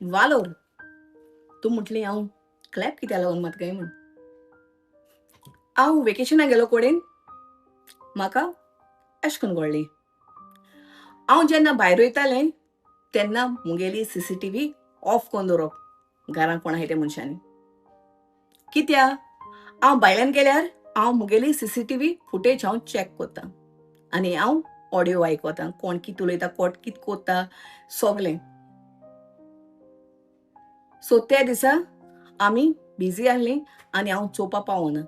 वालोर. तूं म्हटली हांव क्लॅप कित्याक लागून मात काय म्हूण. हांव वेकेशनाक गेलो कडेन म्हाका अशें करून कळ्ळी. हांव जेन्ना भायर वयतालें तेन्ना मुगेली C C T V off करून दवरप घरांत कोण आहाय त्या मनशांनी. कित्याक हांव भायल्यान गेल्यार हांव मुगेली C C T V footage हांव चॅक कोत्ता आनी हांव ऑडियो आयकता, कोण कितें उलयता, कोण कितें कोत्ता, सगलें. सो त्या दिसा आमी बिजी आहलीं आनी हांव चोवपा पावना.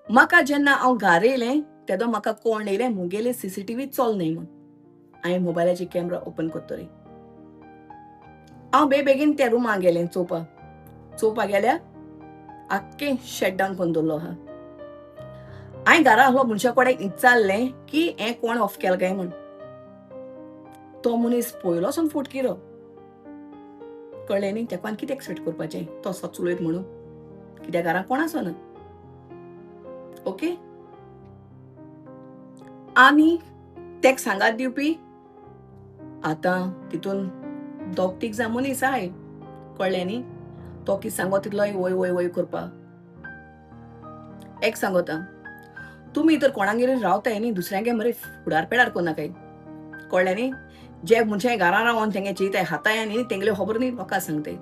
म्हाका जेन्ना हांव घार येयलें तेदो म्हाका कोण येयलें मुगेली सी सी टी व्ही चोल न्हय म्हूण. हांवें मोबायलाची कॅमरा ओपन कोत्तरी. हांव बेगीन त्या रुमा गेलें चोवपा. चोवपा गेल्यार आख्खें शट डावन करून दवरलो आहा. हांवें घरा आहलो मनशा कडेन विचारलें की हें कोण ऑफ केलां काय म्हूण. तो मनीस पयलोसून फुटकिरो. कळ्ळें न्ही तेका आनी कितें एक्सपेक्ट करपाचें, तो सच उलयत म्हणून, कित्याक घरांत कोण आसना. ओके, आनी तेक सांगात दिवपी आतां तितून दोग तीग जाण मनीस आहाय. कळ्ळें न्ही, तो कितें सांगो तितलोय वय वय वय करपा. एक सांगोता, तुमी तर कोणागेर रावताय न्ही, दुसऱ्यांगे मरे फुडार पेडार कोन्नाकाय. कळ्ळें न्ही, जे मनशां घरां रावन तेंगे चेयताय हाताय न्ही, तेंगले खबर न्ही लोकां सांगताय.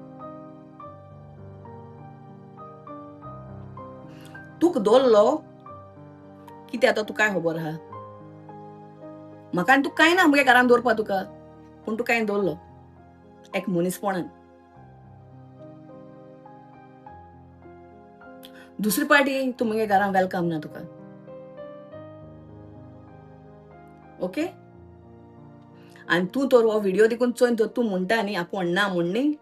तुका दवरलो कितें आतां तुका काय खबर आहा. म्हाका आनी तुका कांय ना मुगे घरान दवरपा तुका, पूण तुका हांवें दवरलो एक मनीसपणान. दुसरी पार्टी तूं मुगे घरान welcome ना तुका. ओके, आनी तूं तर हो व्हिडियो देखून चोयन तर तूं म्हणटा न्ही आपूण ना म्हूण न्ही,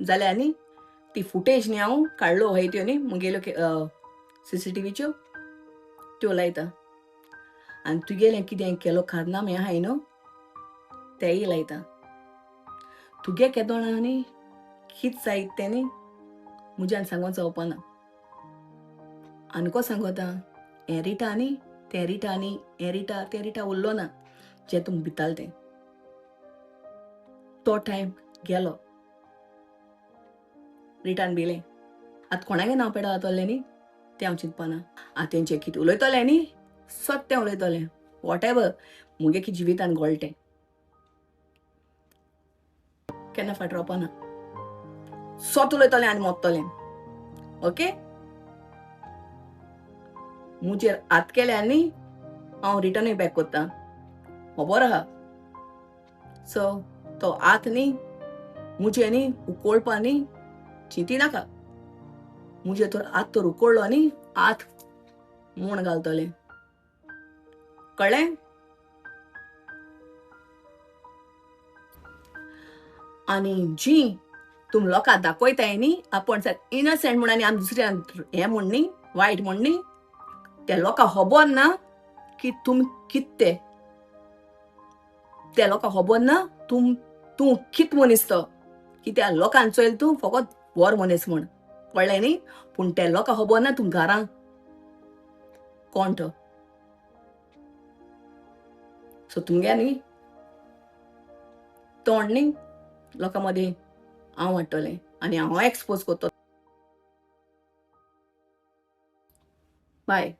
जाल्यार न्ही ती फुटेज न्ही हांव काडलो हय त्यो न्ही मुगेल्यो सी सी टी व्हीच्यो त्यो लायता. आनी तुगेलें कितें केलो कारनामे आहाय न्हू तेय लायता. तुगे केदोणा न्ही कित जायत तें न्ही मुज्यान सांगोन जावपाना. आनी को सांगोता हें रिटा न्ही तें रिटा न्ही, हें रिटा तें रिटा उरलो ना जें तुमकां भिताल तें. तो टायम गेलो. रिटान भिलें. आतां कोणागे नांव पेडा जातलें न्ही तें हांव चिंतपाना. आतां तेंचें कितें उलयतलें न्ही सत्तें उलयतलें, what ever मुगे कितें जिवितान घोळटें, केन्ना फाट रावपाना. सत उलयतलें आनी मोत्तलें. ओके, मुजेर हात केल्यार न्ही हांव रिटर्नूय बॅक कोत्ता, खबर आहा. सो तो हात न्ही मुजे न्ही उकोळपा न्ही चिंती नाका. मुजे तर हात तर उकोळ्ळो न्ही हात म्हूण घालतलें. कळ्ळें? आनी जी तुम लोकां दाखयताय न्ही आपूण सर इनोसंट म्हूण आनी आमी दुसऱ्यान हें म्हूण न्ही वायट म्हूण न्ही, त्या लोकांक खबर ना की तुमी कित ते. त्या लोकांक खबर ना तूं कित मनीस तो, कित्याक लोकांक चोयल तूं फकत बरो मनीस म्हूण. कळ्ळें न्ही, पूण त्या लोकांक खबर ना तूं घरां कोण तो. सो तुमगे न्ही तोंड न्ही लोकां मदीं हांव वाडटलें आनी हांव एक्सपोज करतलो. बाय.